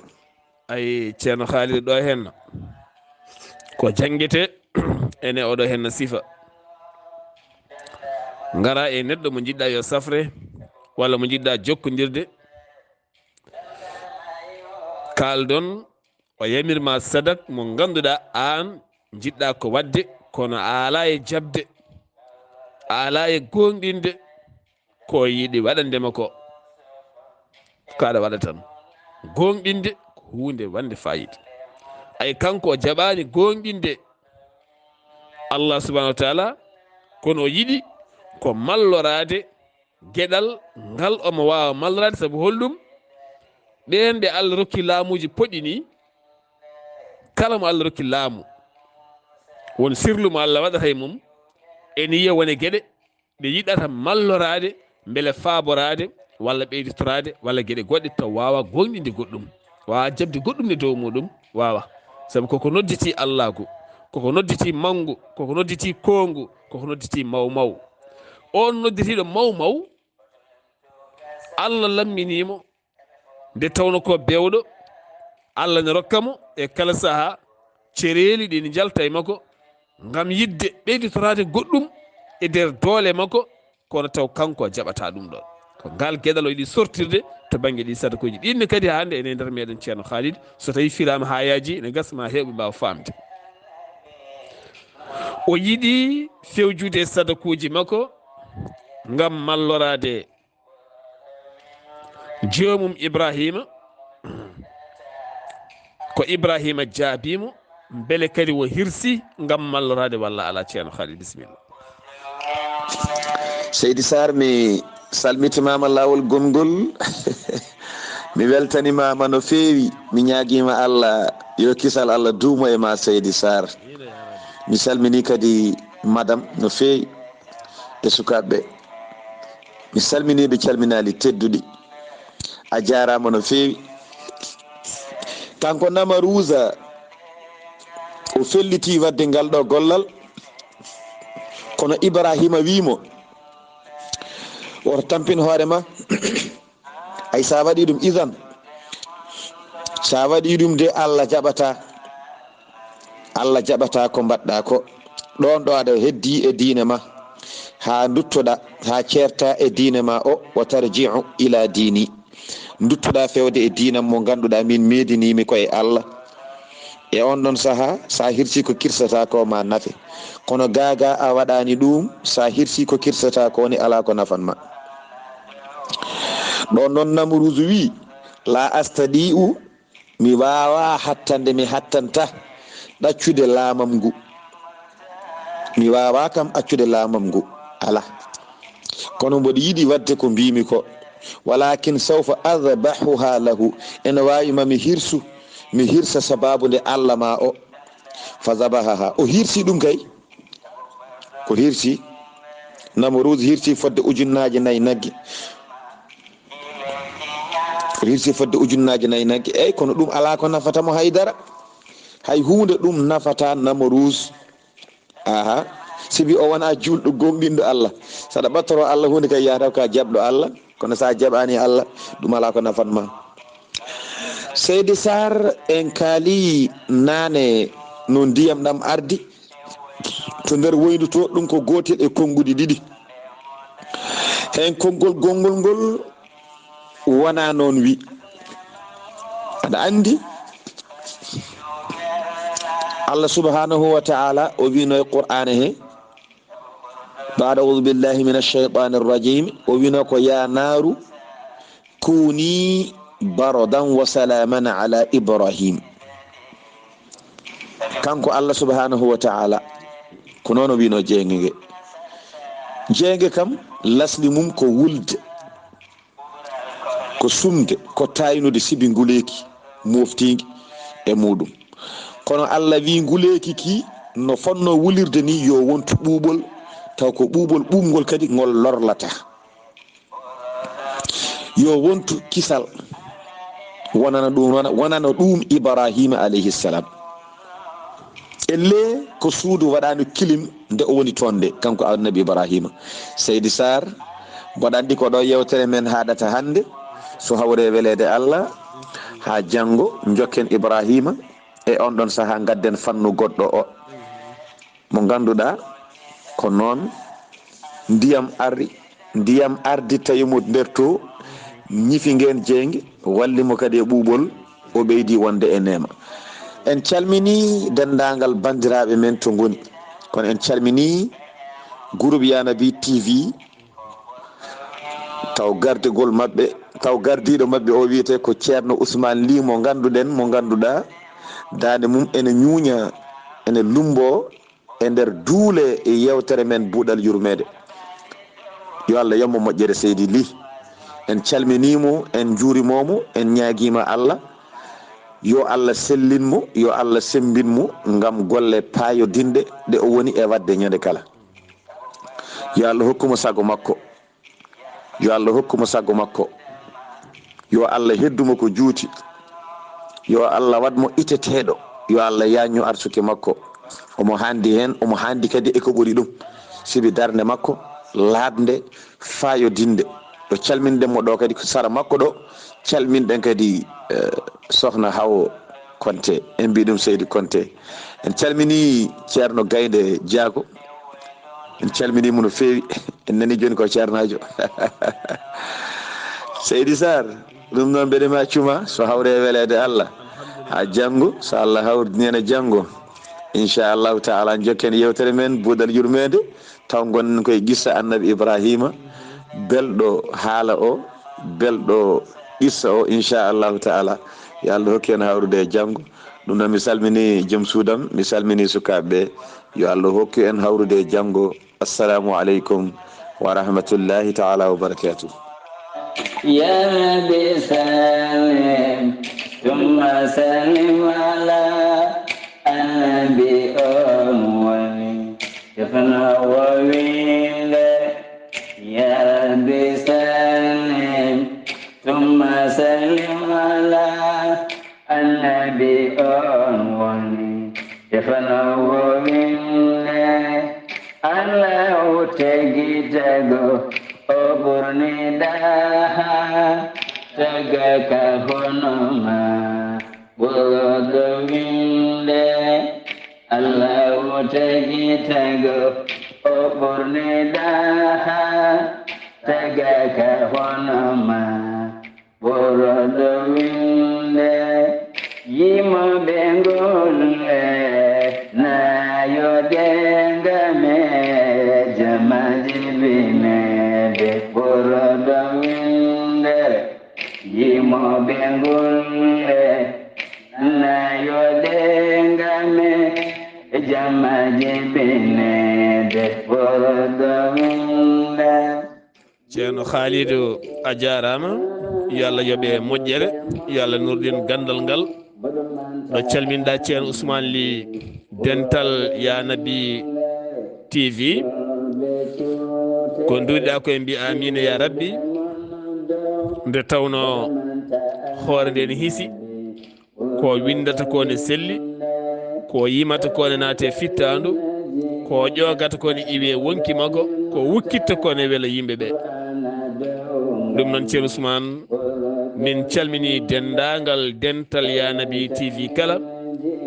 Ay, Ceerno Khalid, ɗo henna ko janngete ene oɗo henna sifa. Ngara e neɗɗo mo njiɗɗa yo safre, walla mo njiɗɗa jokkondirde. Kaaldon, o yamir ma sadak mo ngannduɗaa aan njiɗɗa ko waɗde, kono a alaa e jaɓde, a alaa e goongɗinde ko yiɗi waɗande ma ko. Ko aɗa waɗa tan. Goongɗinde ko huunde wonde faayiida. Ay, kanko o jaɓaani goongɗinde Allah subhanahu wa taala, kono o yiɗi ko malloraade geɗal ngal omo waawa malloraade. Sabu holɗum? Ɓeen ɓe Allah rokki laamuuji poɗɗi nii, kala mo Allah rokki laamu, won sirlu mo Allah waɗata e mum, ene yiya wone geɗe ɗe yiɗata malloraade, mbele faaboraade, walla ɓeyditoraade, walla geɗe goɗɗe, taw waawa goongɗinde goɗɗum, waawa jaɓde goɗɗum ne dow muɗum, waawa. Sabu koko nodditi Allaagu, koko nodditi manngu, koko nodditi koongu, koko nodditi maw maw. Oon nodditiiɗo maw maw, Allah lamminii mo, nde tawno ko bewɗo, Allah ne rokka mo e kala sahaa cereeli ɗi ne njalta e makko ngam yiɗde ɓeyditoraade goɗɗum e nder doole makko, kono taw kanko o jaɓataa ɗum ɗoon. Ko ngaal geɗal o yiɗi sortirde to bannge ɗii sadakuuji. Ɗiin ne kadi hannde ene e nder meɗen, Ceerno Khalid, so tawii firaama haa yaaji, ene gasa ma heewɓe mbaawa faamde. O yiɗi fewjude e sadakuuji makko ngam malloraade joomum Ibrahima, ko Ibrahima jaabii mo, mbele kadi o hirsi ngam malloraade walla alaa? Ceerno Khalid, bisimilla. Seydi Sarr, mi salmitimaama laawol gomgol. Mi weltanimaama no feewi. Mi ñaagiima Allah yo kisal Allah duumo e ma, Seydi Sarr. Mi salminii kadi madam no feewi e sukaaɓe ɓe. Mi salminiiɓe calminaali tedduɗi. A jaaraama no feewi. Kanko Namaruusa, o felliti waɗde ngal ɗo gollal, kono Ibrahima wii mo, "Woto tampin hoore ma." Ay, sa waɗi ɗum, idan, sa waɗi ɗum de, Allah jaɓata, Allah jaɓata ko mbaɗɗa ko. Ɗon ɗo aɗa heddi e diine ma, haa nduttoɗa, haa ceerta e diine ma o, wa tarji'u ila diini, nduttoɗa fewde e diinam mo ngannduɗaa min meedinimi ko e Allah. E on ɗon saha, sa hirsi ko kirsata ko ma nafe, kono gaga a waɗani ɗum, sa hirsi ko kirsata ko ni, ala ko nafan ma. Ɗon noon Namruusu wi, "La astadi'u, mi waawa hattande, mi hattanta ɗaccude laamam ngu. Mi waawa kam accude laamam ngu. Ala. Kono mboɗo yiɗi waɗde ko mbimi ko. Walakin sawfa adbahuha lahu. Ene waawi ma mi hirsu, mi hirsa sababu nde Allah ma o." Fa zabahaha. O hirsi ɗum kay. Ko hirsi, Namruusu hirsi fodde ujunnaaje nayi nagge. O hirsi fodde ujunnaaje nayi nagge. Eey, kono ɗum alaa ko nafata mo hay dara. Hay huunde ɗum nafata Namruusu. Aha. Sibi o wonaa juulɗo gomɗinɗo Allah. Saɗa ɓattoroo Allah huunde kay, yahata ka jaɓɗo Allah. Kono sa jaɓaani Allah, ɗum alaa ko nafan ma. Seydi Sarr, en kaali naane no ndiyam ɗam ardi to nder woyndu to, ɗum ko gootel e konnguɗi ɗiɗi. Heen konngol gonngol ngol wonaa noon wi. Aɗa anndi, Allah subhanahu wa ta'ala o wino e Qur'ana he, ba'da a'udhu billahi minash shaytanir rajim, o wino ko: "Ya naru kuni bardan wa salaman ala Ibrahim." Kanko Allah subhanahu wa ta'ala, ko noon o wino jeenge nge. Jeenge kam, lasli mum ko wulde, ko sumde, ko taaynude sibi nguleeki moftiingi e muɗum. Kono Allah wi nguleeki ki no fonno wulirde ni yo wontu ɓuuɓol, taw ko ɓuuɓol ɓuuɓngol kadi ngol lorlata. Yo wontu kisal, wonana ɗum, wona-, wonana ɗum Ibrahima alayhi salam. Elle ko suudu waɗaano kilim nde o woni toon nde, kanko Annabi Ibrahima. Seydi Sarr, mboɗo anndi ko ɗo yewtere men haaɗata hannde, so hawre weleede Allah, haa janngo njokken Ibrahima e on ɗon sahaa ngadden fannu goɗɗo o, mo ngannduɗaa ko noon ndiyam arri, ndiyam ardi tawi mo nder to, ñifi ngeen jeynge, walli mo kadi e ɓuuɓol, o ɓeydi wonde e neema. En calminii denndaangal banndiraaɓe men to ngoni, kono en calminii groupe Yanabi T V, taw gardegol maɓɓe, taw gardiiɗo maɓɓe o wiyetee ko Ceerno Ousmane Ly mo ngannduɗen, mo ngannduɗaa daande mum ene ñuuña, ene lummboo e nder duule yewtere men Buuɗal Yurmeende. Yo Allah yoɓ mo moƴƴere, Seydi Ly. En calminii mo, en njuuriima mo, en ñaagiima Allah yo Allah sellin mo, yo Allah semmbin mo ngam golle paayodinɗe ɗe o woni e waɗde ñande kala. Yo Allah hokku mo sago makko. Yo Allah hokku mo sago makko. Yo Allah heddu mo ko juuti. Yo Allah waɗ mo iteteeɗo. Yo Allah yaajnu arsuke makko. Omo haandi heen, omo haandi kadi e ko ɓuri ɗum. Sibi darnde makko laaɓnde, faayodinde. Ɗo calminɗen mo ɗo kadi ko sara makko ɗo, calminɗen kadi, eh, Sohna Hawo Konte, en mbii ɗum Seydi Konte. En calminii Ceerno Gaynde Jaago, en calminii mo no feewi. En nanii jooni ko Ceernaajo. Seydi Sarr, ɗum noon mbeɗe ma cuma, so hawre e weleede Allah. Haa janngo, so Allah hawridini en e janngo. Inchallahu taala, njokken yewtere men, Buuɗal Yurmeende. Taw ngonɗen koye qissa Annabi Ibrahima, belɗo haala o, belɗo qissa o, inchallahu taala. Yo Allah hokku en hawrude e janngo. Ɗum noon, mi salmini joom suudam, mi salmini sukaaɓe ɓe. Yo Allah hokku en hawrude e janngo. Assalamu aleykum wa rahmatullahi taala wa barakatuh. Ya Rabbi sallim, thumma sallim ala annabi on woni tefno wowinde. Ya Rabbi sallim, thumma sallim ala annabi on woni tefno wowinde. Allahu tagi tago o ɓurni daha, taga ka hono ma ɓurɗo winde. Allahu tagi tago o ɓurni daha, taga ka hono ma ɓurɗo winde. Yimoɓe ngol e nayo dengame, jamaji binede ɓurɗo winde. Yimoɓe ngol e nayo dengame, jamaji binede ɓurɗo winde. Ceerno Khalidou, a jaaraama. Yo Allah yoɓe moƴƴere, yo Allah nurɗin ganndal ngal. Ɗo calminɗa Ceerno Ousmane Ly, dental Ya Nabi T V. Ko nduuɗiɗa koye mbiya amiina ya rabbi. Nde tawno hoore nde ne hiisi. Ko windata ko ne selli, ko yimata ko ne naate fittaandu, ko ƴoogata ko ne iwe wonki makko, ko wukkitta ko ne wela yimɓe ɓe. Ɗum noon, Ceerno Ousmane, min calmini denndaangal dental Ya Nabi T V kala,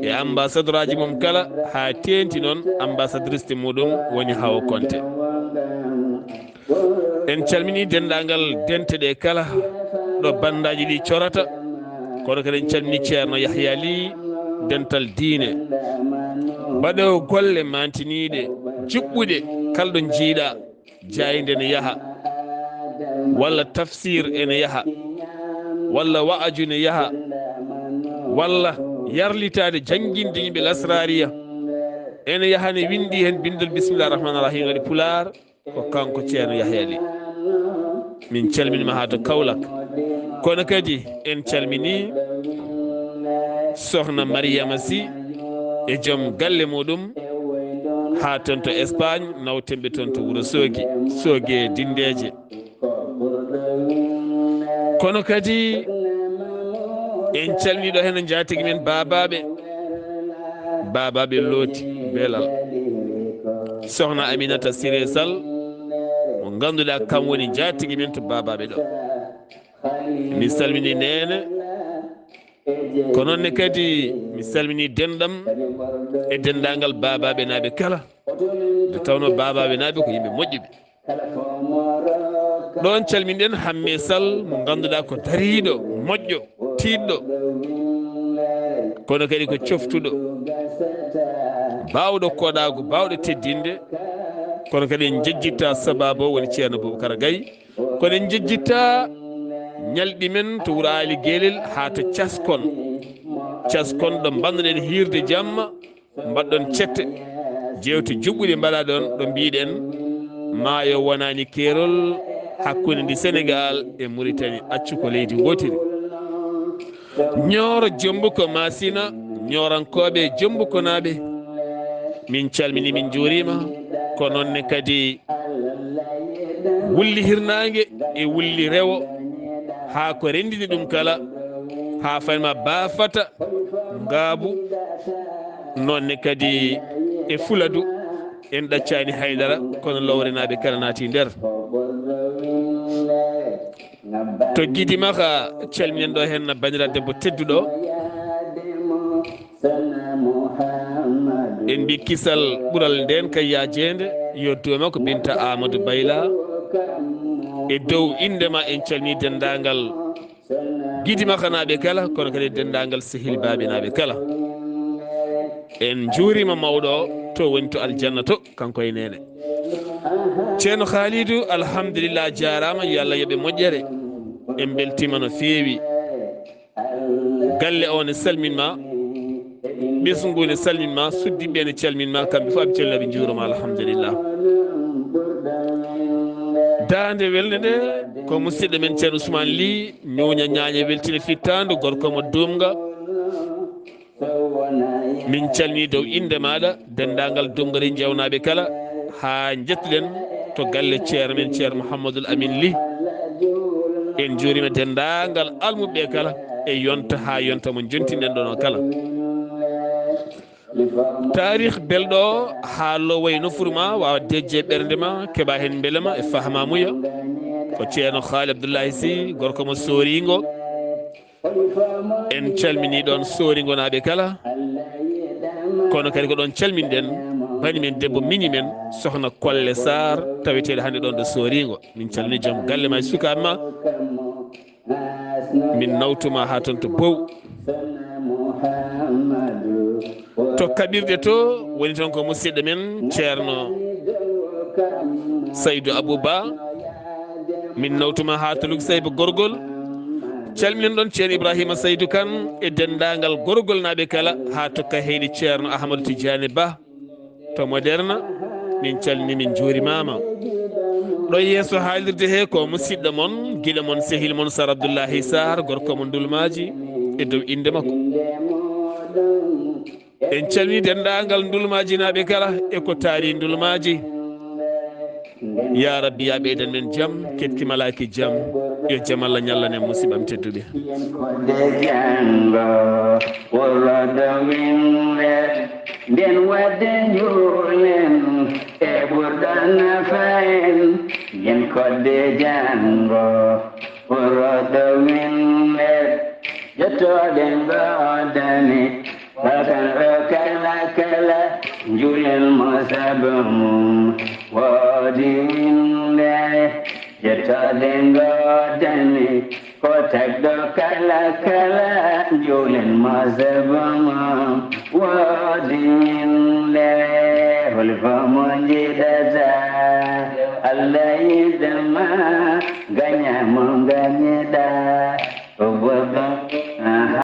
e ambassadeur aji mum kala, haa teenti noon ambassadrice muɗum woni Hawa Konte. En calmini denndaangal dente ɗe kala ɗo banndaaji ɗi corata, kono kadi en calmini Ceerno Yahya Ly, dental diine. Baɗoowo golle mantiniiɗe, juɓɓuɗe, kala ɗo njiiɗa, jaayde ne yaha, walla tafsir ene yaha, walla wa'aju ne yaha, walla yarlitaade jannginde yimɓe lasraariya ene yaha, ne winndi heen binndol bismillah rahman rahim waɗi pulaar, ko kanko Ceerno Yahya Ly. Min calminii ma haa to Kaolack. Kono kadi en calminii Sohna Mariama Sy e joom galle muɗum haa toon to Espagne, nawtenɓe toon to Wuro Soogi, Soogi e Dindeeje. Kono kadi en calminii ɗo heen njaatigi men Baabaaɓe, Baabaaɓe Looti Belal, Sohna Aminata Siré Sall, mo ngannduɗaa kam woni njaatigi men to Baabaaɓe ɗo. Mi salminii Neene, ko noon ne kadi mi salminii denɗam e denndaangal Baabaaɓe naaɓe kala, nde tawnoo Baabaaɓe naaɓe ko yimɓe moƴƴuɓe. Ɗoon calminɗen Hammee Sall mo ngannduɗaa ko dariiɗo, moƴƴo, tiiɗɗo, kono kadi ko coftuɗo, baawɗo koɗaagu, baawɗo teddinde, kono kadi en njejjittaa sabaabu o woni Ceerno Boubacar Gaye, kono en njejjittaa ñalɗi men to Wuro Aali Gelel haa to Caskon, Caskon ɗo mbannoɗen hiirde jamma, mbaɗɗon cette, jeewte juɓɓuɗe mbaɗa ɗon ɗo mbiɗen maayo wonaani keerol hakkunde ndi Senegaal e Muritani, accu ko leydi ngootiri. Ñooro Jombuko Masina, Ñoorankooɓe Jombukonaaɓe, min calminii, min njuuriima, ko noon ne kadi wulli hirnaange e wulli rewo, haa ko renndini ɗum kala, haa fayi ma baafata, ngaabu, noon ne kadi e fuladu, en ɗaccaani haydara, kono lowrenaaɓe kala naati nder. To Gidi Maxa, calminen ɗo heen banndiraaɗo debbo tedduɗo. En mbi kisal ɓural ndeen kay yaajeende, yo duwama ko Binta Amadou Bayla. E dow innde ma en calmini denndaangal Gidi Maxanaaɓe kala, kono kadi denndaangal sehil baaɓe naaɓe kala. En njuuriima mawɗo o, to woni to aljanna to, kanko e neene. Ceerno Khalidou, alhamdulillah, jaaraama, yo Allah yoɓe moƴƴere. En mbeltiima no feewi. Galle o ne salmin ma, ɓesngu ne salmin ma, suddiɓe ne calmin ma, kamɓe fof aɓe calmina, ɓe njuuroma, alhamdulillah. Daande welnde nde ko musidɗo men Ceerno Ousmane Ly, ñuuña ñaaña weltina fittaandu, gorko mo Duumga. Min calmini dow innde maaɗa, denndaangal Duumgari jeewnaaɓe kala, haa njettuɗen to galle ceerno men, Ceerno Mouhamadoul Amine Ly. En njuuriima denndaangal almuɓɓe kala, e yonta haa yonta mo njontinɗen ɗoon o kala. Taarih belɗo o, haa lowoye nofuru ma, waawa dejje ɓernde ma, keɓa heen mbelema e fahmaamuya. Ko Ceerno Haali Abdullahi Sy, gorko mo Sooringo. En calmini ɗoon Sooringonaaɓe kala, kono kadi ko ɗoon calminɗen bani men debbo, miñi men, Sohna Kolle Sarr, taweteeɗo hannde ɗoon ɗo Sooringo. Min calmini joom galle ma e sukaaɓe ma. Min nawtuma haa toon to Bow. To kaɓirɗe to, woni toon ko musidɗo men Ceerno Saydu Abou Ba. Min nawtuma haa to Luksayba Gorgol. Calminen ɗoon Ceerno Ibrahima Saydu Kan e denndaangal Gorgolnaaɓe kala, haa to Kaheyɗi Ceerno Ahmadou Tidiane Ba. To Moderna, min calmini, min njuurimaama. Ɗo yeeso haalirde he ko musidɗo mon, giɗo mon, sehil mon, Sar Abdullahi Sarr, gorko mo Ndulmaaji, e dow innde makko. En calmini denndaangal Ndulmaajinaaɓe kala e ko taari Ndulmaaji. Ya Rabbi, ya ɓeydan men jam, ketki malaaki jam. Yo jam Allah ñallan en, musidɓam tedduɓe. Yen kodde janngo, worodo winnde, nden wadde njuulen, e ɓurɗo nafa en. Yen kodde janngo, worodo winnde, jottode ngoodani, bakanɗo kala kala, njuulen mo sabu mum, woodi winnde, jottode ngoodani, ko Tagɗo kala kala, njuulen mo sebo mo. Woodi yimɓe, hol ko mo njiɗata? Allah yiɗa ma, gaña mo gañiɗa. O woɗɗo